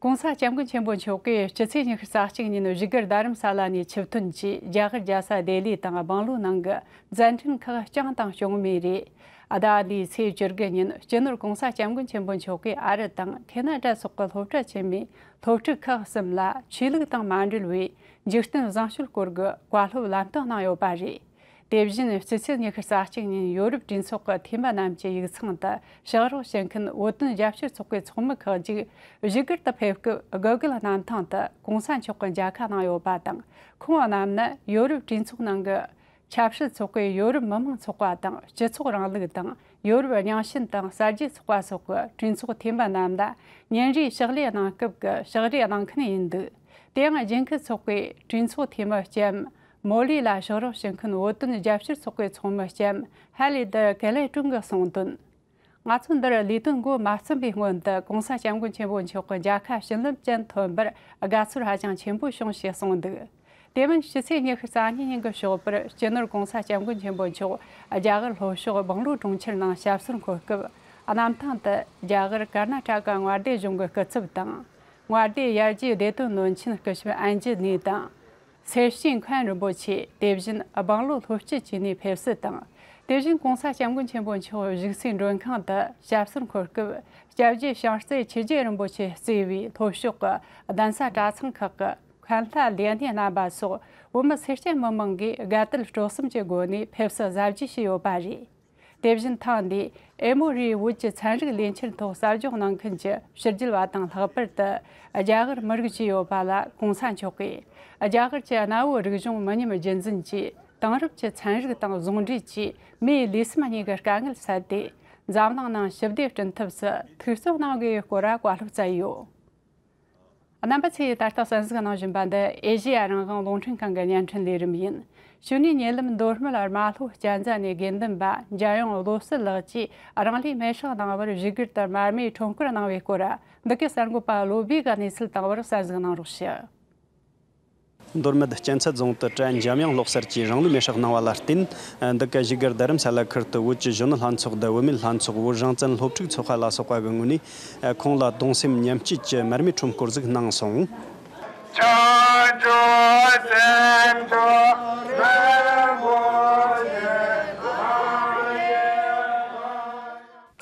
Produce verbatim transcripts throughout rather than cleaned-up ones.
༸གོང་ས་༸སྐྱབས་མགོན་ཆེན་པོ་མཆོག་གིས་སྤྱི་ཚེས་ཉི་ཤུ་རྩ་གཅིག་ཉིན་བཞུགས་སྒར་རྡ་རམ་ས་ལ་ནས་ཆིབས་ཐོན་གྱིས་རྒྱ་གར་རྒྱལ་ས་ལྡི་ལི་དང་སྦང་ལུའུ་ནང་གི་མཛད་འཕྲིན་ཁག་བསྐྱངས་དང་སྐྱོང་མུས་རེད། ཟླ་འདིའི་ཚེས་བཅུ་དགུ་ཉིན་སྤྱི་ནོར་༸གོང་ས་༸སྐྱབས་མགོན་ཆེན་པོ་མཆོག་གིས་ཨ་རི་དང་ཁེ་ན་ཌ་སོགས་ཀྱི་སློབ་གྲྭ་ཆེན་མོའི་སློབ་ཕྲུག་ཁག་གསུམ་ལ་ཆོས་ལུགས་དང་མ་འབྲེལ་བའི་འཇིག་རྟེན་བཟང་སྤྱོད་སྐོར་གྱི་བཀའ་སློབ་ལམ་སྟོན་གནང་ཡོད་པ་རེད། དེ་བཞིན་སྤྱི་ཚེས་ཉི་ཤུ་རྩ་གཅིག་ཉིན་ཡོ་རོབ་གྲོས་ཚོགས་ཀྱི་འཐུས་མི་རྣམས་ཀྱི་ཡིག་ཚང་དུ་ཕྱག་རོགས་བྱེད་མཁན་བོད་དོན་རྒྱབ་སྐྱོར་ཚོགས་པའི་ཚོགས་མི་ཁག་ཅིག་བཞུགས་སྒར་དུ་ཕེབས་སྐབས་དགོན་སྐུ་གནམ་ཐང་དུ་༸གོང་ས་མཆོག་གི་མཇལ་ཁ་གནང་ཡོད་པ་དང་། ཁོང་རྣམས་ནི་ཡོ་རོབ་གྲོས་ཚོགས་ནང་གི་ཆབ་སྲིད་ཚོགས་པའི་ཡོ་རོབ་མི་དམངས་ཚོགས་པ་དང་། སྤྱི་ཚོགས་རིང་ལུགས་དང་ཡོ་རོབ་རྙིང་ཞེན་དང་གསར་བརྗེ་ཚོགས་པ་སོགས་ཀྱི་གྲོས་ཚོགས་འཐུས་མི་རྣམས་ལ་ཉིན་རེའི་ཕྱག་ལས་གནང་སྐབས་ཀྱི་ཕྱག་རེས་གནང་མཁན་ཡིན་འདུག་དེ་ཡང་རྒྱུན་མཁས་ཚོགས་པའི་གྲོས་ཚོགས་འཐུས་མི་ལྕམ་མོ་ལི་ལ་ཕྱག་རོགས་བྱེད་མཁན་བོད་དོན་རྒྱབ་སྐྱོར་ཚོགས་པའི་ཚོགས་མི་ལྕམ་ཧ་ལི་ཏི་ཀེ་ལེ་ཀྲུང་གིས་གསུངས་དོན། ང་ཚོ་འདིར་ལས་དོན་འགོ་མ་བརྩམས་པའི་སྔོན་དུ་༸གོང་ས་༸སྐྱབས་མགོན་ཆེན་པོ་མཆོག་གི་མཇལ་ཁ་བྱིན་རླབས་ཅན་ཐོན་པར་དགའ་ཚོར་ཧ་ཅང་ཆེན་པོ་བྱུང་ཞེས་གསུངས་འདུག་དེ་མིན་སྤྱི་ཚེས་ཉི་ཤུ་རྩ་གཉིས་ཉིན་གྱི་ཞོགས་པར་སྤྱི་ནོར་༸གོང་ས་༸སྐྱབས་མགོན་ཆེན་པོ་མཆོག་རྒྱ་གར་ལྷོ་ཕྱོགས་སྦང་ལུའུ་གྲོང་ཁྱེར་ནང་ཞབས་སོར་འཁོད་སྐབས། གནམ་ཐང་དུ་རྒྱ་གར་ཀར་ན་ཊ་ཀ་མངའ་སྡེ་གཞུང་གི་སྐུ་ཚབ་དང་། མངའ་སྡེའི་ཡར་རྒྱས་བདེ་དོན་བློན་ཆེན་སྐུ་ཞབས་ཨན་ཇི་ནི་དང་། སེར་སྐྱའི་མཁན་རིན་པོ་ཆེ། དེ་བཞིན་སྦང་ལུའུ་ལྷོ་སྤྱི་བཅས་ནས་ཕེབས་བསུ་དང་། དེ་བཞིན་༸གོང་ས་༸སྐྱབས་མགོན་ཆེན་པོ་མཆོག་བཞུགས་སའི་མགྲོན་ཁང་དུ་ཞབས་སོར་འཁོད་སྐབས། སྐྱབས་རྗེ་ཞང་རྩེ་ཆོས་རྗེ་རིན་པོ་ཆེ་གཙོས་པའི་ལྷོ་ཕྱོགས་ཀྱི་གདན་ས་གྲྭ་ཚང་ཁག་གི་མཁན་ལྷ་ལས་སྣེ་རྣམ་པ་སོགས་བོད་མི་སེར་སྐྱ་མི་མང་གིས་དགའ་དད་སྤྲོ་གསུམ་གྱི་སྒོ་ནས་ཕེབས་བསུ་གཟབ་རྒྱས་བྱས་ཡོད་པ་རེད། དེ་བཞིན་ཐེངས་འདིའི་ཨེ་མོ་རིའི་བོད་ཀྱི་ཚན་རིག་ལས་འཆར་ཐོག་གསར་འཇོག་གནང་མཁན་གྱི་ཕྱི་རྒྱལ་བ་དང་ལྷག་པར་དུ་རྒྱ་གར་མི་རིགས་བཅས་ཡོད་པ་ལ་༸གོང་ས་མཆོག་གིས་རྒྱ་གར་གྱི་གནའ་བོའི་རིག་གཞུང་མི་ཉམས་རྒྱུན་འཛིན་གྱིས། དེང་རབས་ཀྱི་ཚན་རིག་དང་ཟུང་འབྲེལ་གྱིས་མིའི་ལུས་སེམས་གཉིས་ཀྱི་དཀའ་ངལ་སེལ་ཏེ། འཛམ་གླིང་ནང་ཞི་བདེ་བསྐྲུན་ཐབས་སུ་ཐུགས་གསོ་གནང་དགོས་པའི་སྐོར་བཀའ་སློབ་སྩལ་ཡོད། རྣམ་པ་ཚོས་ད་ལྟ་གསན་གཟིགས་གནང་བཞིན་པ་འདི་ཨེ་ཤེ་ཡ་རང་དབང་རླུང་འཕྲིན་ཁང་གི་བརྙན་འཕྲིན་ལས་རིམ་ཡིན། གཞུག་ནས་ཉེ་ལམ་མདོ་སྨད་རྨ་ལྷོ་གཅན་ཚ་ནས་དགེ་འདུན་པ་འཇམ་དབྱངས་བློ་གསལ་ལགས་ཀྱིས་རང་ལུས་མེར་སྲེག་གནང་བར་བཞུགས་སྒར་དུ་མར་མེ་ཁྲོམ་སྐོར་གནང་བའི་སྐོར། འདི་གའི་གསར་འགོད་པ་བློ་བྷེ་གིས་གནས་ཚུལ་བཏང་བར་གསན་གཟིགས་གནང་རོགས་ཞུ། མདོ་སྨད་གཅན་ཚ་རྫོང་དུ་གྲྭ་འཇམ་དབྱངས་བློ་གསལ་གྱིས་རང་ལུས་མེར་སྲེག་གནང་བ་ལ་བརྟེན། འདི་ག་བཞུགས་སྒར་རྡ་རམ་ས་ལ་ཁུལ་དུ་བོད་ཀྱི་གཞོན་ནུ་ལྷན་ཚོགས་དང་བུད་མེད་ལྷན་ཚོགས། བོད་རང་བཙན་སློབ་ཕྲུག་ཚོགས་པ་ལ་སོགས་པ་གི་ངོས་ནས་ཁོང་ལ་གདུང་སེམས་མཉམ་སྐྱེད་ཀྱི་མར་མེ་ཁྲོམ་སྐོར་ཟིག་གནང་སོང་།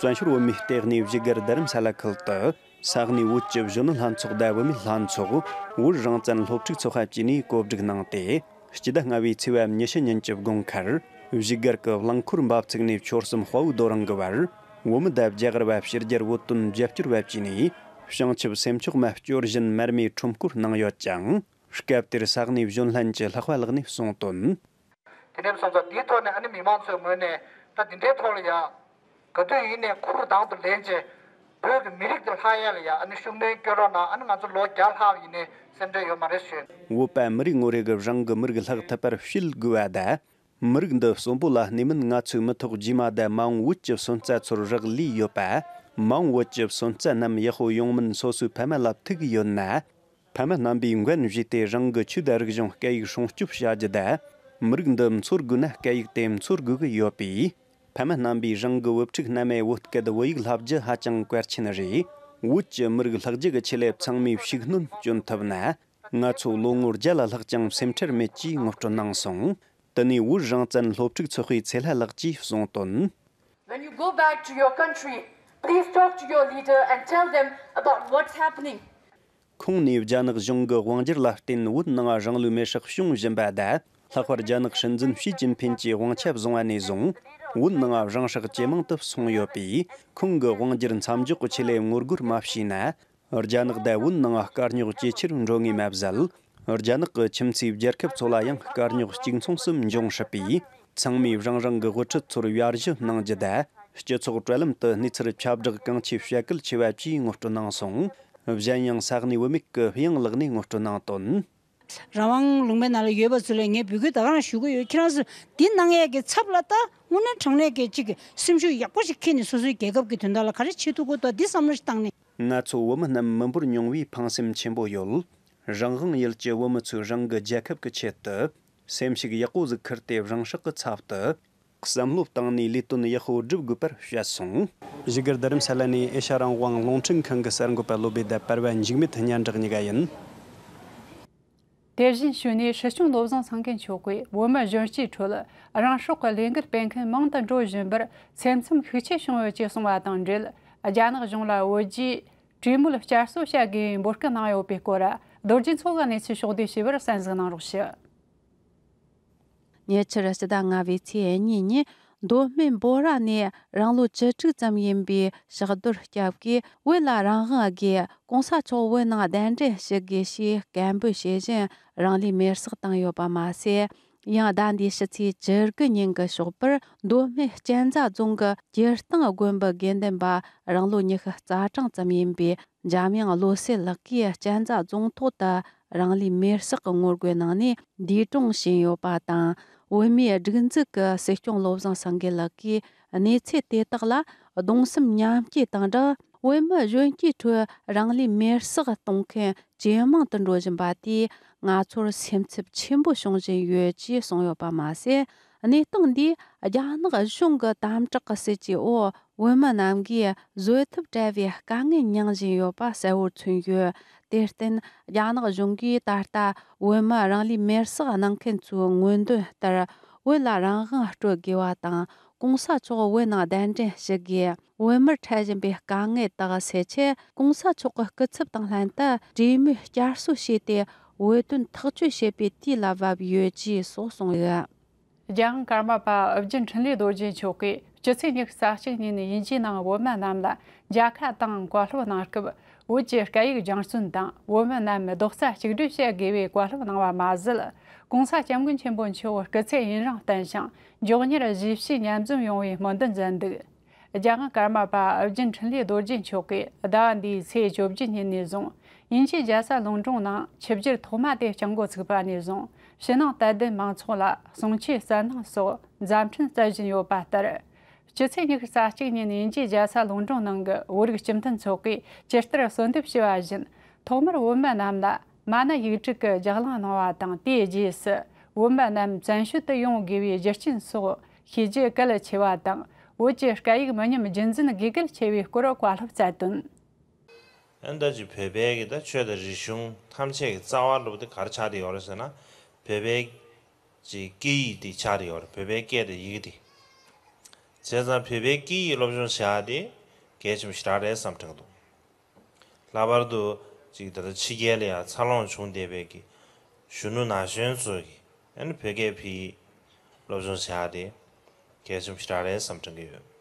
བཙན་བྱོལ་བོད་མིའི་ལྟེ་གནས་བཞུགས་སྒར་རྡ་རམ་ས་ལ་ཁུལ་དུ། ས་གནས་བོད་ཀྱི་གཞོན་ནུ་ལྷན་ཚོགས་དང་བུད་མེད་ལྷན་ཚོགས། བོད་རང་བཙན་སློབ་ཕྲུག་ཚོགས་པ་བཅས་ནས་གོ་སྒྲིག་གནང་སྟེ། སྤྱི་ཟླ་ལྔ་བའི་ཚེས་པ་ཉི་ཤུ་ཉིན་གྱི་དགོང་ཁར། བཞུགས་སྒར་གྱི་རླངས་འཁོར་འབབ་ཚུགས་ནས་ཆོལ་གསུམ་དཔའ་བོའི་རྡོ་རིང་གི་བར། བོད་མི་དང་རྒྱ་གར་བ་ཕྱི་རྒྱལ་བོད་དོན་རྒྱབ་སྐྱོར་བ་བཅས་ནས། བྱང་ཆུབ་སེམས་མཆོག་མ་སྐྱོར་བཞིན་མར་མེ་ཁྲོམ་སྐོར་གནང་ཡོད་ཅིང་། སྐབས་དེར་ས་གནས་གཞོན་ལྷན་གྱི་ལྷག་པ་ལགས་ནས་གསུངས་དོན། དེ་འདྲའི་སོང་ཙང་དེའི་ཐོག་ནས་ཨ་ནི་མི་མང་ཚོའི་ངོས་ནས་ད་དེ་འདྲའི་ཐོག་ལ་ཡ། ག་དུས་ཡིན་ནའི་ཁུར་དང་དུ་ལེན་བྱས། བོད་ཀྱི་མི་རིགས་དེ་ལྷག་ཡ་ལ་ཡ་ཨ་ནི་ཤུགས་སྣོན་སྐྱོན་རོགས་གནང་། ཨ་ནི་ང་ཚོ་ལོ་བརྒྱ་ལྷག་ཡིན་ནའི་སེམས་ཁྲལ་ཡོད་མ་རེད་ཞུ། བོད་པ་མི་རིགས་ངོ་རེ་གི་རང་གི་མི་རིགས་ལྷག་ཐུབ་པར་བྱེད་དགོས་པ་དང་། མི་རིགས་འདི་གསོན་པོ་ལ་གནས་མིན་ང་ཚོའི་མི་ཐོག་རྗེས་མ་དང་མ་འོངས་བོད་ཀྱི་སོན་རྩ་ཚོར་རག་ལས་ཡོད་པ། མ་འོངས་བོད་ཀྱི་སོན་རྩ་རྣམས་ཡག་པོ་ཡོང་མིན་སོ་སོའི་ཕ་མ་ལ་ཐུག་གི་ཡོད་ན། ཕ་མ་རྣམ་པས་འགན་བཞེས་ཏེ་རང་གི་ཆོས་དང་རིག་གཞུང་སྐད་ཡིག་སྲུང་སྐྱོབ་བྱ་རྒྱུ་དང་། མི་རིགས་འདི་འཚོ་དགོས་ན་སྐད་ཡིག་དེ་འཚོ་དགོས་ཀྱི་ཡོད་པས། ཕ་མ་རྣམ་པས་རང་གི་བུ་ཕྲུག་རྣ་མའི་བོད་སྐད་བོད་ཡིག་བསླབ་རྒྱུ་ཧ་ཅང་གལ་ཆེན་རེད། བོད་ཀྱི་མི་རིགས་ལྷག་རྒྱུ་གི་ཆེད་ལས་ཚང་མས་ཤུགས་སྣོན་བསྐྱོན་ཐུབ་ན། ང་ཚོ་ལོ་ངོ་བརྒྱ་ལ་ལྷག་ཀྱང་སེམས་ཁྲལ་མེད་ཅེས་ངོ་སྤྲོད་གནང་སོང་། དེ་ནས་བོད་རང་བཙན་སློབ་ཕྲུག་ཚོགས་པའི་ཚེ་ལྷ་ལགས་ཀྱིས་གསུངས་དོན། When you go back to your country, please talk to your leader and tell them about what's happening. ཁོང་ནས་རྒྱ་ནག་གཞུང་གི་དབང་སྒྱུར་ལ་བརྟེན་བོད་ནང་རང་ལུས་མེར་སྲེག་བྱུང་བཞིན་པ་དང་། ལྷག་པར་རྒྱ་ནག་སྲིད་འཛིན་ཞི་ཅིན་ཕིན་གྱི་དབང་ཆ་བཟུང་བ་ནས་བཟུང་། བོད་ནང་རང་སྲེག་ཇེ་མང་དུ་སོང་ཡོད་པས། ཁོང་གི་དབང་སྒྱུར་མཚམས་འཇོག་གི་ཆེད་ལས་ངོ་རྒོལ་མ་བྱས་ན། རྒྱ་ནག་དང་བོད་ནང་དཀའ་རྙོག་ཇེ་ཆེར་འགྲོ་ངེས་མ་ཟད། རྒྱ་ནག་གི་ཁྱིམ་མཚེས་རྒྱལ་ཁབ་ཚོ་ལ་ཡང་དཀའ་རྙོག་གཅིག་མཚུངས་སུ་འབྱུང་སྲིད་པས། ཚང་མས་རང་རང་གི་དབུ་ཁྲིད་ཚོར་ཡར་ཞུ་གནང་རྒྱུ་དང་། སྤྱི་ཚོགས་དྲ་ལམ་དུ་གནས་ཚུལ་ཁྱབ་བསྒྲགས་གང་ཆེ་བྱ་གལ་ཆེ་བ་བཅས་ངོ་སྤྲོད་གནང་སོང་། གཞན་ཡང་ས་གནས་བུད་མེད་ཀྱི་ཧྥུ་ཡང་ལགས་ནས་ངོ་སྤྲོད་གནང་དོན། རང་དབང་ལུང་པའི་ནང་ལ་ཡོད་པ་ཚོ་ལ་ངས་འབོད་སྐུལ་ད་ག་རང་ཞུ་གི་ཡོད། ཁྱེད་རང་ཚོ་འདི་གནང་ཡས་ཀྱི་ཚབ་ལ་ད་དངོས་གནས་དྲང་གནས་ཀྱི་ཅིག་སེམས་ཤུགས་ཡག་པོ་ཞིག་འཁྱེར་ནས་སོ་སོའི་རྒྱལ་ཁབ་ཀྱི་དོན་དག་ལ་ག་རེ་བྱེད་ཐུབ་དགོས་འདུག་འདི་བསམ་བློ་ཞིག་བཏང་ནས། ང་ཚོ་བོད་མི་རྣམས་མི་འབོར་ཉུང་བས་ཕངས་སེམས་ཆེན་པོ་ཡོད། རང་དབང་ཡུལ་གྱི་བོད་མི་ཚོས་རང་གི་རྒྱལ་ཁབ་ཀྱི་ཆེད་དུ། སེམས་ཤུགས་ཡག་པོ་ཟིག་ཁུར་ཏེ་རང་སྲོག་གི་ཚབ་ཏུ། བསམ་བློ་བཏང་ནས་ལས་དོན་ཡག་པོ་སྒྲུབ་དགོས་པར་བཤད་སོང་། བཞུགས་སྒར་རྡ་རམ་ས་ལ་ནས་ཨེ་ཤ་རང་དབང་རླུང་འཕྲིན་ཁང་གི་གསར་འགོད་པ་བློ་བྷེ་དང་པར་བ་འཇིགས་མེད་སྙན་གྲགས་གཉིས་ཀ་ཡིན། དེ་བཞིན་ཞུས་ནས་སྲིད་སྐྱོང་བློ་བཟང་སེང་གེ་མཆོག་གིས་བོད་མི་གཞོན་སྐྱེས་ཁྲོད་རང་སྲོག་གི་ལས་འགུལ་སྤེལ་མཁན་མང་དུ་འགྲོ་བཞིན་པར་སེམས་འཚབ་ཤུགས་ཆེ་བྱུང་ཡོད་ཅེས་གསུངས་པ་དང་འབྲེལ། རྒྱ་ནག་གཞུང་ལ་བོད་རྒྱའི་གྲོས་མོལ་བསྐྱར་གསོ་བྱ་དགོས་པའི་འབོད་སྐུལ་གནང་ཡོད་པའི་སྐོར། རྡོ་རྗེ་མཚོ་གིས་གནས་ཚུལ་ཕྱོགས་བསྡུས་བྱས་པར་གསན་གཟིགས་གནང་རོགས་ཞུ། ཉེ་ཆར་ཕྱི་ཟླ་ལྔ་པའི་ཚེས་གཉིས་ཉིན། མདོ་སྨད་འབོ་ར་ནས་རང་ལོ་བཅུ་དྲུག་ཙམ་ཡིན་པའི་ཕྱག་རྡོར་སྐྱབས་ཀྱིས་བོད་ལ་རང་དབང་དགོས། གོང་ས་མཆོག་བོད་ནང་གདན་འདྲེན་ཞུ་དགོས་ཞེས་སྐད་འབོད་བྱེད་བཞིན་རང་ལུས་མེར་སྲེག་བཏང་ཡོད་པ་མ་ཟད། ཡང་ཟླ་འདིའི་ཕྱི་ཚེས་བཅུ་དགུ་ཉིན་གྱི་ཞོགས་པར་མདོ་སྨད་གཅན་ཚ་རྫོང་གི་སྐྱིད་སྟེང་དགོན་པའི་དགེ་འདུན་པ་རང་ལོ་ཉི་ཤུ་རྩ་གྲངས་ཙམ་ཡིན་པའི་འཇམ་དབྱངས་བློ་གསལ་ལགས་ཀྱིས་གཅན་ཚ་རྫོང་ཐོག་ཏུ་རང་ལུས་མེར་སྲེག་གི་ངོ་རྒོལ་གནང་ནས་འདས་གྲོངས་ཕྱིན་ཡོད་པ་དང་། བོད་མིའི་སྒྲིག་འཛུགས་ཀྱི་སྲིད་སྐྱོང་བློ་བཟང་སེང་གེ་ལགས་ཀྱིས་གནས་ཚུལ་དེ་དག་ལ་གདུང་སེམས་མཉམ་སྐྱེད་དང་སྦྲགས། བོད་མི་གཞོན་སྐྱེས་ཁྲོད་རང་ལུས་མེར་སྲེག་གཏོང་མཁན་ཇེ་མང་དུ་འགྲོ་བཞིན་པ་དེས་ང་ཚོར་སེམས་འཚབ་ཆེན་པོ་བྱུང་བཞིན་ཡོད་ཅེས་གསུངས་ཡོད་པ་མ་ཟད། གནས་སྟངས་འདིས་རྒྱ་ནག་གཞུང་གི་དམ་དྲག་གི་སྲིད་ཇུས་འོག་བོད་མི་རྣམས་ཀྱིས་བཟོད་ཐབས་བྲལ་བའི་དཀའ་ངལ་མྱངས་བཞིན་ཡོད་པ་གསལ་བོར་མཚོན་ཡོད། དེར་བརྟེན། རྒྱ་ནག་གཞུང་གིས་ད་ལྟ་བོད་མི་རང་ལུས་མེར་སྲེག་གནང་མཁན་ཚོའི་མངོན་འདོན་ལྟར། བོད་ལ་རང་དབང་སྤྲོད་དགོས་པ་དང་། གོང་ས་མཆོག་བོད་ནང་གདན་འདྲེན་ཞུ་དགོས། བོད་མིར་འཕྲད་བཞིན་པའི་དཀའ་ངལ་དག་སེལ་ཆེད། གོང་ས་མཆོག་གི་སྐུ་ཚབ་དང་ལྷན་དུ་གྲོས་མོལ་བསྐྱར་གསོ་བྱས་ཏེ། བོད་དོན་ཐག་གཅོད་བྱེད་པའི་དུས་ལ་བབ་ཡོད་ཅེས་སོགས་གསུངས་ཡོད། རྒྱལ་དབང་ཀརྨ་པ་ཨོ་རྒྱན་འཕྲིན་ལས་རྡོ་རྗེ་མཆོག་གིས་སྤྱི་ཚེས་ཉི་ཤུ་རྩ་གཅིག་ཉིན་དབྱིན་ཇིའི་ནང་བོད་མི་རྣམས་ལ་མཇལ་ཁ་དང་བཀའ་སློབ་གནང་སྐབས། བོད་ཀྱི་སྐད་ཡིག་སྦྱང་བརྩོན་དང་བོད་མི་རྣམས་རྡོག་རྩ་གཅིག་སྒྲིལ་བྱེད་དགོས་པའི་བཀའ་སློབ་གནང་བ་མ་ཟད། གོང་ས་སྐྱབས་མགོན་ཆེན་པོ་མཆོག་སྐུ་ཚེ་ཡུན་རིང་བརྟན་ཞིང་། མགྱོགས་མྱུར་གཞིས་བྱེས་མཉམ་འཛོམས་ཡོང་བའི་སྨོན་འདུན་མཛད་འདུག་རྒྱལ་དབང་ཀརྨ་པ་ཨོ་རྒྱན་འཕྲིན་ལས་རྡོ་རྗེ་མཆོག་གིས་ཟླ་བ་འདིའི་ཚེས་བཅོ་བརྒྱད་ཉིན་ནས་བཟུང་། དབྱིན་ཇིའི་རྒྱལ་ས་ལོན་ཀྲོང་ནང་ཆིབས་བསྒྱུར་ཐོག་མ་དེ་བསྐྱངས་འགོ་ཚུགས་པ་ནས་བཟུང་། ཕྱི་ནང་དད་ལྡན་མང་ཚོགས་ལ་གསུང་ཆོས་སྩལ་གནང་སོགས་མཛད་འཕྲིན་སྩལ་བཞིན་ཡོད་པ་ལྟར། སྤྱི་ཚེས་ཉི་ཤུ་རྩ་གཅིག་ཉིན་དབྱིན་ཇིའི་རྒྱལ་ས་ལོན་ཀྲོང་ནང་གི་བོད་རིགས་སྤྱི་མཐུན་ཚོགས་ཀྱིས་ཇི་ལྟར་གསོལ་འདེབས་ཞུས་པ་བཞིན། ཐོག་མར་བོད་མི་རྣམས་ལ་མ་ཎི་ཡིག་དྲུག་གི་རྒྱགས་ལངས་གནང་བ་དང་། དེའི་རྗེས་སུ་བོད་མི་རྣམས་བཙན་བྱོལ་དུ་ཡོང་དགོས་པའི་རྒྱུ་རྐྱེན་སོགས་ཤེས་རྒྱུ་གལ་ཆེ་བ་དང་། བོད་ཀྱི་སྐད་ཡིག་མི་ཉམས་རྒྱུན་འཛིན་དགོས་གལ་ཆེ་བའི་སྐོར་བཀའ་སློབ་སྩལ་དོན། ཨ་ནི་ད་ཅིག་བོད་པའི་གི་ད་ཆོས་དང་རིག་གཞུང་ཐམས་ཅད་ཀྱི་རྩ་བ་ལབ་དེ་ག་རེ་ཆགས་བསྡད་ཡོད་རེད་ཟེར་ན། བོད་པའི་ཅིག་སྐད་ཡིག་དེ་ཆགས་བསྡད་ཡོད་རེད། བོད་པའི་སྐད་དང་ཡི་གེ་དེ། བྱས་ཙང་བོད་པའི་སྐད་ཡིག་སློབ་སྦྱོང་བྱེད་ཡག་དེ་གལ་ཆེན་པོ་ཞེ་དྲག་རེད་བསམ་དྲན་གྱི་འདུག་ལྷག་པར་དུ་ཅིག་ད་ལྟ་ཕྱི་རྒྱལ་ལ་ཡང་འཚར་ལོངས་བྱུང་བསྡད་པའི་གི་གཞོན་ནུ་ན་གཞོན་ཚོ་གིས་ཨ་ནི་བོད་སྐད་ཕར་སློབ་སྦྱོང་བྱེད་ཡག་དེ་གལ་ཆེན་པོ་ཞེ་དྲག་རེད་བསམ་དྲན་གྱི་ཡོད།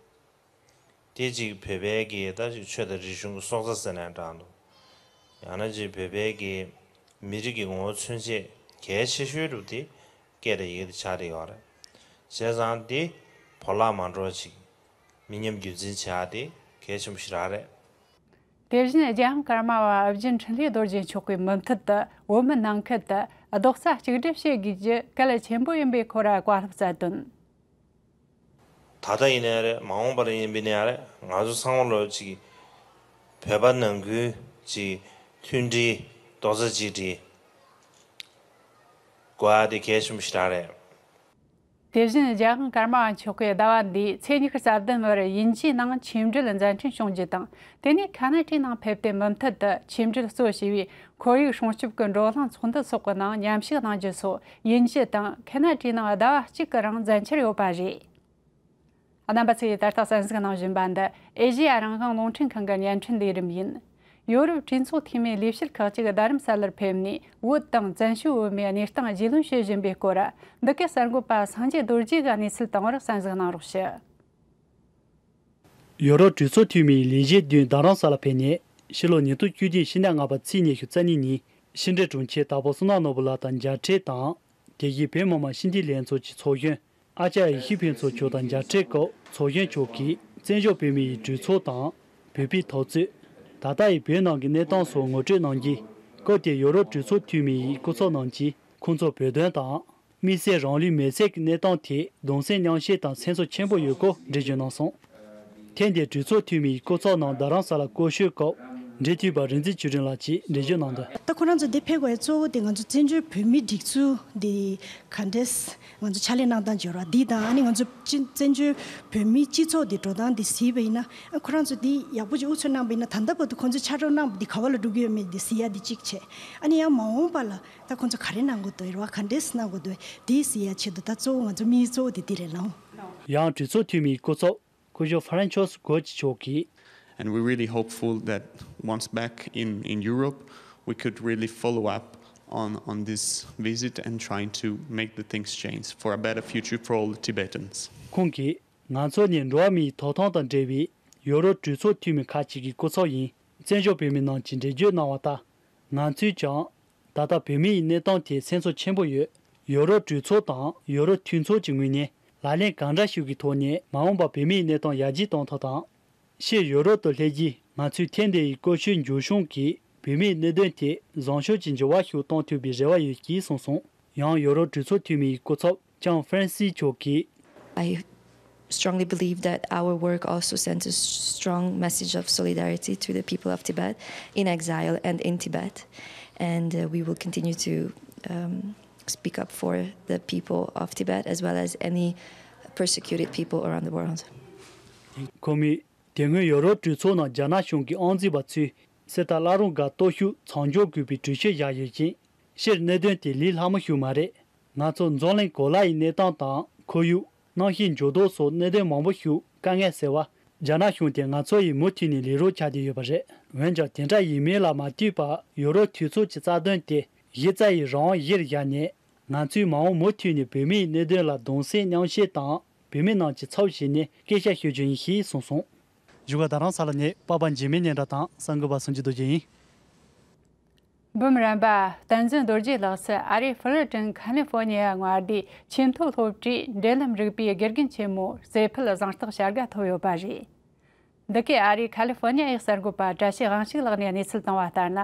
དེ་གཅིག་བོད་པའི་གི་ད་ཅིག་ཆོས་དང་རིག་གཞུང་གི་སྲོག་རྩ་ཟེར་ནའང་འདྲ་འདུག་ཡང་ན་ཅིག་བོད་པའི་གི་མི་རིགས་ཀྱི་ངོ་བོ་མཚོན་བྱེད་གལ་ཆེ་ཤོས་རུ་དེ་སྐད་དང་ཡི་གེ་དེ་ཆགས་བསྡད་ཡོད་རེད། བྱས་ཙང་དེ་བོར་བརླག་མ་འགྲོ་བ་ཅིག་མི་ཉམས་རྒྱུན་འཛིན་བྱེད་ཡག་དེ་གལ་ཆེན་པོ་ཞེ་དྲག་རེད། དེ་བཞིན་རྒྱལ་དབང་ཀརྨ་པ་ཨོ་རྒྱན་འཕྲིན་ལས་རྡོ་རྗེ་མཆོག་གིས་མུ་མཐུད་དུ་བོད་མི་ནང་ཁུལ་དུ་རྡོག་རྩ་གཅིག་སྒྲིལ་བྱེད་དགོས་རྒྱུ་གལ་ཆེན་པོ་ཡིན་པའི་སྐོར་བཀའ་སློབ་སྩལ་དོན། ད་ལྟ་ཡིན་ནའི་རེད། མ་འོངས་པར་ཡིན་པ་ཡིན་ནའི་རེད། ང་ཚོ་ཚང་མ་ལོ་ཅིག་བོད་པ་ནང་ཁུལ་གྱི་མཐུན་སྒྲིལ་རྡོག་རྩ་གཅིག་སྒྲིལ་དགོས་ཡག་དེ་གལ་ཆེན་པོ་ཞེ་དྲག་རེད། དེ་བཞིན་རྒྱལ་དབང་ཀརྨ་པ་མཆོག་གིས་ཟླ་བ་འདིའི་ཚེས་ཉི་ཤུ་རྩ་བདུན་བར་དབྱིན་ཇིའི་ནང་ཆིངས་འགྲིག་མཛད་འཕྲིན་བྱུང་རྒྱུ་དང་། དེ་ནས་ཁ་ན་ཌའི་ནང་ཕེབས་ཏེ་མུ་མཐུད་དུ་ཆིངས་འགྲིག་གཙོ་བྱས་པའི་ཁོར་ཡུག་སྲུང་སྐྱོབ་ཀྱི་འགྲོ་གླེང་ཚོགས་འདུ་སོགས་ཀྱི་ནང་མཉམ་ཞུགས་གནང་རྒྱུ་སོགས་དབྱིན་ཇི་དང་ཁ་ན་ཌའི་ནང་ཟླ་བ་གཅིག་གི་རིང་མཛད་འཆར་ཡོད་པ་རེད། རྣམ་པ་ཚོས་ད་ལྟ་གསན་གཟིགས་གནང་བཞིན་པ་འདི་ཨེ་ཤེ་ཡ་རང་དབང་རླུང་འཕྲིན་ཁང་གི་བརྙན་འཕྲིན་ལས་རིམ་ཡིན། ཡོ་རོབ་གྲོས་ཚོགས་འཐུས་མིའི་ལས་བྱེད་ཁག་ཅིག་རྡ་རམ་ས་ལར་ཕེབས་ནས་བོད་དང་བཙན་བྱོལ་བོད་མིའི་གནས་སྟངས་རྒྱུས་ལོན་བྱེད་བཞིན་པའི་སྐོར། འདི་གའི་གསར་འགོད་པ་སངས་རྒྱས་རྡོ་རྗེ་གིས་གནས་ཚུལ་བཏང་བར་གསན་གཟིགས་གནང་རོགས་ཞུ། ཡོ་རོབ་གྲོས་ཚོགས་འཐུས་མིའི་ལས་བྱེད་བདུན་རྡ་རམ་ས་ལར་ཕེབས་ནས། ཕྱི་ལོ་ཉིས་སྟོང་བཅུ་བདུན་ཕྱི་ཟླ་ལྔ་པ་ཚེས་ཉི་ཤུ་རྩ་གཉིས་ཉིན་ཕྱི་འབྲེལ་དྲུང་ཆེ་དྭགས་པོ་བསོད་ནམས་ནོར་བུ་ལགས་དང་མཇལ་འཕྲད་དང་། དེ་བཞིན་བོད་མི་མང་ཕྱི་འཐེན་ལྷན་ཚོགས་ཀྱི་ཚོགས་གཞོན་ཨ་ཅག་ཡེ་ཤེས་ཕུན་ཚོགས་མཆོག་དང་མཇལ་འཕྲད་སྐབས་ཚོགས་གཞོན་མཆོག་གིས་བཙན་བྱོལ་བོད་མིའི་གྲོས་ཚོགས་དང་། བོད་པའི་འཐབ་རྩོད། ད་ལྟ་ཡི་བོད་ནང་གི་གནས་སྟངས་སོགས་ངོ་སྤྲོད་གནང་རྗེས། སྐབས་དེར་ཡོ་རོབ་གྲོས་ཚོགས་འཐུས་མི་ཡི་སྐུ་ཚབ་རྣམས་ཀྱིས་ཁོང་ཚོར་བོད་དོན་དང་། དམིགས་བསལ་རང་ལུས་མེར་སྲེག་གི་གནས་སྟངས་ཐད་གདུང་སེམས་མཉམ་སྐྱེད་དང་སེམས་ཚོར་ཆེན་པོ་ཡོད་སྐོར་འགྲེལ་བརྗོད་གནང་སོང་། ཐེངས་འདིའི་གྲོས་ཚོགས་འཐུས་མི་ཡི་སྐུ་ཚབ་རྣམས་རྡ་རམ་ས་ལ་སྐོར་ཞུགས་སྐབས། འབྲེལ་མཐུད་པ་རིག་འཛིན་ཆོས་སྒྲོན་ལགས་ཀྱིས་འགྲེལ་བརྗོད་གནང་དོན། ད་ཁོ་རང་ཚོ་འདི་ཕེབས་དགོས་གཙོ་བོ་དེ་ང་ཚོ་བཙན་བྱོལ་བོད་མིའི་སྒྲིག་འཛུགས་འདི་ག་འདྲས་ང་ཚོ་ཕྱག་ལས་གནང་སྟངས་བརྗོད་ར་འདི་དང་ཨ་ནི་ང་ཚོ་ཅི་བཙན་བྱོལ་བོད་མིའི་སྤྱི་ཚོགས་འདི་འགྲོ་སྟངས་འདི་གཟིགས་པ་ཡིན་ན་ཨ་ཁོ་རང་ཚོ་འདི་ཡག་པོ་ཅིག་ཨུ་ཚུགས་གནང་པ་ཡིན་ན་ད་ལྟ་བར་དུ་ཁོང་ཚོས་ཕྱག་རོགས་གནང་པ་འདི་ག་བ་ལ་འགྲོ་གི་ཡོད་མེད་འདི་གཟིགས་ཡ་འདི་གཅིག་བྱས། ཨ་ནི་ཡང་མ་འོངས་པ་ལ་ད་ཁོང་ཚོ་ག་རེ་གནང་དགོས་འདུག་རེ་བ་ག་འདྲས་གནང་དགོས་འདུག་འདི་གཟིགས་ཡ་ཆེད་དུ་ད་གཙོ་བོ་ང་ཚོ་དམིགས་ཡུལ་གཙོ་བོ་འདི་འདི་རེད་ལགས། ཡང་གྲོས་ཚོགས་འཐུས་མིའི་སྐུ་ཚབ། སྐུ་ཞབས་François Goetz མཆོག་གིས། And we're really hopeful that once back in, in Europe, we could really follow up on, on this visit and trying to make the things change for a better future for all Tibetans. ཁོང་གིས། ང་ཚོ་ནི་འགྲོ་བ་མིའི་ཐོབ་ཐང་དང་འབྲེལ་བའི་ཡོ་རོབ་གྲོས་ཚོགས་འཐུས་མི་ཁག་ཅིག་གི་སྐུ་ཚབ་ཡིན། བཙན་བྱོལ་བོད་མི་རྣམས་ཀྱིས་འགྲེལ་བརྗོད་གནང་བ་ལྟར། ང་ཚོས་ཀྱང་། ད་ལྟ་བོད་མིའི་གནས་སྟངས་དེ་སེམས་ཚོར་ཆེན་པོ་ཡོད། ཡོ་རོབ་གྲོས་ཚོགས་དང་ཡོ་རོབ་མཐུན་ཚོགས་ཀྱི་ངོས་ནས་ལག་ལེན་གང་འདྲ་ཞིག་གི་ཐོག་ནས་མ་འོངས་པར་བོད་མིའི་གནས་སྟངས་ཡར་རྒྱས་གཏོང་ཐབས་དང་། ཕྱིར་ཡོ་རོབ་ཏུ་སླེབས་རྗེས་ང་ཚོས་ཐེངས་འདི་ཡི་སྐུ་མཆེད་མཇུག་བྱུང་གིས་བོད་མིའི་གནད་དོན་ཐད་བཟང་ཤོས་ཀྱི་འགྱུར་བ་ཞིག་གཏོང་ཐུབ་པའི་རེ་བ་ཡོད་ཅེས་གསུངས་སོང་། ཡང་ཡོ་རོབ་གྲོས་ཚོགས་འཐུས་མིའི་སྐུ་ཚབ་ལྕམ་ཧྥ་རན་སི་མཆོག་གིས། I strongly believe that our work also sends a strong message of solidarity to the people of Tibet in exile and in Tibet. And uh, we will continue to um, speak up for the people of Tibet as well as any persecuted people around the world. ཁོ་མོས་དེ་སྔོན་ཡོ་རོབ་གྲོས་ཚོགས་ནང་རྒྱ་ནག་གཞུང་གི་དབང་འཛིན་པ་ཚོས་གསེར་རྟ་བླ་རུང་སྒར་གཏོར་བཤིག་མཚམས་འཇོག་དགོས་པའི་གྲོས་ཆོད་བཞག་ཡོད་ཅིང་། སྤྱིར་གནད་དོན་དེ་ལས་སླ་མོ་ཞིག་མ་རེད། ང་ཚོ་འཛམ་གླིང་གོ་ལ་ཡི་གནས་སྟངས་དང་ཁོར་ཡུག་གནམ་གཤིས་འགྱུར་ལྡོག་སོགས་གནད་དོན་མང་པོ་ཞིག་དཀའ་ངལ་སེལ་བར་རྒྱ་ནག་གཞུང་དེ་ང་ཚོ་ཡིས་མུ་མཐུད་ནས་ལས་རོགས་བྱ་བསྡད་ཡོད་པ་རེད། འོན་ཀྱང་དེ་འདྲ་ཡིན་མིན་ལ་མ་ལྟོས་པར་ཡོ་རོབ་གྲོས་ཚོགས་ཀྱི་རྩ་དོན་དེ་གཞི་རྩ་ཡི་རང་དབང་གཞིར་བཞག་ནས་ང་ཚོས་མ་འོངས་མུ་མཐུད་ནས་བོད་མིའི་གནད་དོན་ལ་གདུང་སེམས་མཉམ་སྐྱེད་དང་བོད་མི་རྣམས་ཀྱི་ཚབ་བྱས་ནས་སྐད་ཆ་ཤོད་རྒྱུ་ཡིན་ཞེས་གསུངས་སོང་། བཞུགས་སྒར་རྡ་རམ་ས་ལ་ནས་པ་པ་འཇིགས་མེད་སྙན་གྲགས་དང་གསར་འགོད་པ་སུན་ཅི་རྡོ་རྗེ་ཡིན། འབུམ་རམས་པ་བསྟན་འཛིན་རྡོ་རྗེ་ལགས་སུ་ཨ་རིའི་ཧྥུ་ལོ་ཊིན་ཁ་ལི་ཧྥོ་ནི་ཡ་མངའ་སྡེའི་ཆེས་མཐོའི་སློབ་གྲྭའི་འབྲེལ་ལམ་རིག་པའི་དགེ་རྒན་ཆེན་མོ་རྩེ་ཕུད་གཟེངས་རྟགས་བྱ་དགའ་ཐོབ་ཡོད་པ་རེད། འདི་གའི་ཨ་རིའི་ཁ་ལི་ཧྥོ་ནི་ཡའི་གསར་འགོད་པ་བཀྲ་ཤིས་དབང་ཕྱུག་ལགས་ནས་གནས་ཚུལ་བཏང་བ་ལྟར་ན།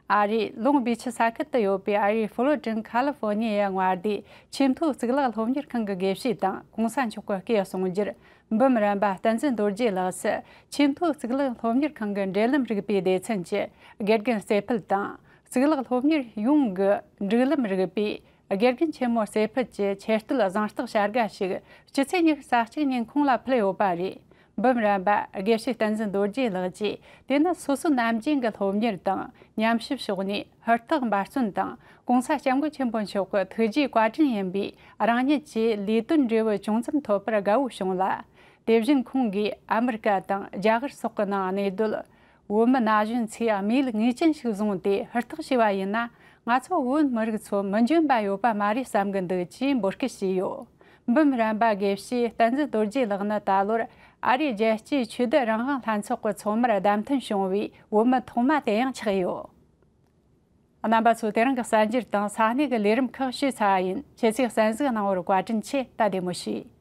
ཨ་རིའི་ལོང་བི་ཆི་ས་ཁུལ་དུ་ཡོད་པའི་ཨ་རིའི་ཧྥུ་ལོ་ཊིན་ཁ་ལི་ཧྥོ་ནི་ཡའི་མངའ་སྡེའི་ཆེས་མཐོའི་གཙུག་ལག་སློབ་གཉེར་ཁང་གི་དགེ་བཤེས་དང་གོང་ས་མཆོག་གི་སྐུ་གསུང་སྒེར། འབུམ་རམས་པ་བསྟན་འཛིན་རྡོ་རྗེ་ལགས་སུ་ཆེས་མཐོའི་གཙུག་ལག་སློབ་གཉེར་ཁང་གི་འབྲེལ་ལམ་རིག་པའི་སྡེ་ཚན་གྱི་དགེ་རྒན་རྩེ་ཕུད་དང་གཙུག་ལག་སློབ་གཉེར་ཡོངས་ཀྱི་སྒྲིག་ལམ་རིག་པའི་དགེ་རྒན་ཆེན་མོ་རྩེ་ཕུད་ཀྱི་ཆེ་བསྟོད་གཟེངས་རྟགས་བྱ་དགའ་ཞིག་སྤྱི་ཚེས་ཉི་ཤུ་རྩ་གཅིག་ཉིན་ཁོང་ལ་ཕུལ་ཡོད་པ་རེད། འབུམ་རམས་པ་དགེ་བཤེས་བསྟན་འཛིན་རྡོ་རྗེ་ལགས་ཀྱིས་དེ་ནི་སོ་སོ་ནམ་རྒྱུན་གྱི་སློབ་གཉེར་དང་ཉམས་ཞིབ་ཕྱོགས་ནས་ཧུར་ཐག་འབད་བརྩོན་དང་གོང་ས་སྐྱབས་མགོན་ཆེན་པོ་མཆོག་གི་ཐུགས་རྗེའི་བཀའ་དྲིན་ཡིན་པས་རང་ཉིད་ཀྱི་ལས་དོན་འབྲས་བུ་ཅུང་ཙམ་ཐོབ་པར་དགའ་བོ་བྱུང་ལ། དེ་བཞིན་ཁོང་གིས་ཨ་མི་རི་ཀ་དང་རྒྱ་གར་སོགས་ཀྱི་ནང་གནས་སྡོད་བོད་མི་ན་གཞོན་ཚོས་དམིགས་ཡུལ་ངེས་ཅན་ཞིག་བཟུང་སྟེ་ཧུར་ཐག་བྱས་པ་ཡིན་ན་ང་ཚོ་བོད་མི་རིགས་ཚོ་མི་འཇོན་པ་ཡོད་པ་མ་རེད་བསམ་གྱི་འདུག་ཅེས་འབོད་སྐུལ་བྱས་ཡོད། འབུམ་རམས་པ་དགེ་བཤེས་བསྟན་འཛིན་རྡོ་རྗེ་ལགས་ནི་ད་ལོར་ཨ་རིའི་རྒྱལ་སྤྱིའི་ཆོས་དད་རང་དབང་ལྷན་ཚོགས་ཀྱི་ཚོགས་མིར་བདམས་ཐོན་བྱུང་བའི་བོད་མི་ཐོག་མ་དེ་ཡང་ཆགས་ཡོད། རྣམ་པ་ཚོ་དེ་རིང་གི་གསར་འགྱུར་དང་ས་གནས་ཀྱི་ལས་རིམ་ཁག་ཞུས་ཚར་བ་ཡིན། ཁྱེད་ཚོས་གསན་གཟིགས་གནང་བར་བཀའ་དྲིན་ཆེ། ད་བདེ་མོ་བྱོས།